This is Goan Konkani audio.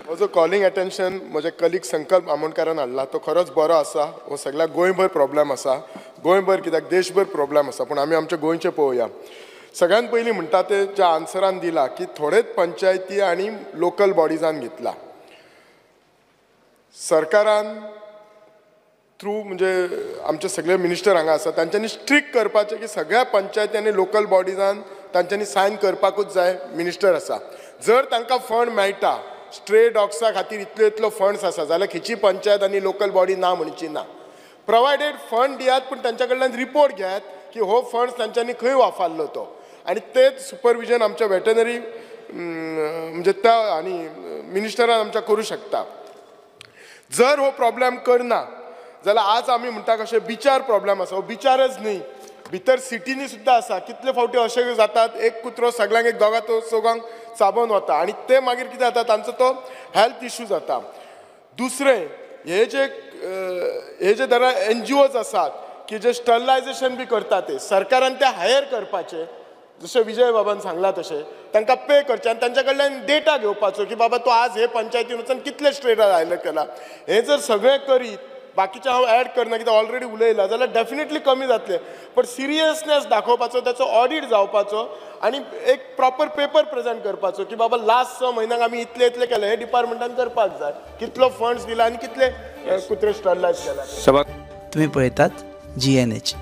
हो जो कॉलिंग अटेन्शन म्हजे कलीग संकल्प आमोणकारान हाडला तो खरोच बरो आसा. हो सगळ्या गोंयभर प्रॉब्लेम आसा, गोंयभर कित्याक देशभर प्रॉब्लेम आसा, पूण आमी आमच्या गोंयचें पळोवया. सगळ्यात पयलीं म्हणटा ते ज्या आन्सरान दिला की थोडेच पंचायती आनी लोकल बॉडिजान घेतला, सरकारान थ्रू म्हणजे आमचे सगळे मिनिस्टर हांगा आसा तांच्यांनी स्ट्रिक्ट करपाचें की सगळ्या पंचायती आनी लोकल बॉडिजान तांच्यांनी सायन करपाकूच जाय. मिनिस्टर आसा, जर तांकां फंड मेळटा स्ट्रे डॉग्सा खातीर इतलो इतलो फंड्स आसा जाल्यार खंयची पंचायत आनी लोकल बॉडी ना म्हणची ना. प्रोवायडेड फंड दियात, पूण तांच्या कडल्यान रिपोर्ट घेयात की हो फंड्स तांच्यांनी खंय वापरलो तो, आनी तेच सुपरविजन आमच्या वेटनरी म्हणजे त्या आनी मिनिस्टरान आमच्या करूं शकता. जर हो प्रॉब्लेम करना जाल्यार आज आमी म्हणटा कशें बिचार प्रॉब्लेम आसा, हो बिचारच न्ही, भितर सिटींनी सुद्दां आसा. कितले फावटी अशें जातात एक कुत्रो सगळ्यांक एक दोगां चौगांक चाबोवन वता आनी ते मागीर कितें जाता तांचो तो हेल्थ इशू जाता. दुसरें हे जे दर एनजीओज आसात की जे स्टरलायजेशन बी करता ते सरकारान ते हायर करपाचे, जशें विजय बाबान सांगलां तशें तांकां पे करचें आनी तांच्या कडल्यान डेटा घेवपाचो की बाबा तूं आज हे पंचायतीन वचून कितले स्ट्रेट हायलायट केला. हें जर सगळें करीत बाकीचें हांव एड करना कित्याक ऑलरेडी उलयलां जाल्यार डेफिनेटली कमी जातलें, पण सिरियसनेस दाखोवपाचो, ताचो ऑडीट जावपाचो आनी एक प्रॉपर पेपर प्रेजेंट करपाचो की बाबा लास्ट 6 म्हयन्यांक आमी इतले इतले केलें. हें डिपार्टमेंटान करपाक जाय, कितलो फंड्स दिला आनी कितले कुत्रे स्टरलायज केला. तुमी पळयतात GNH.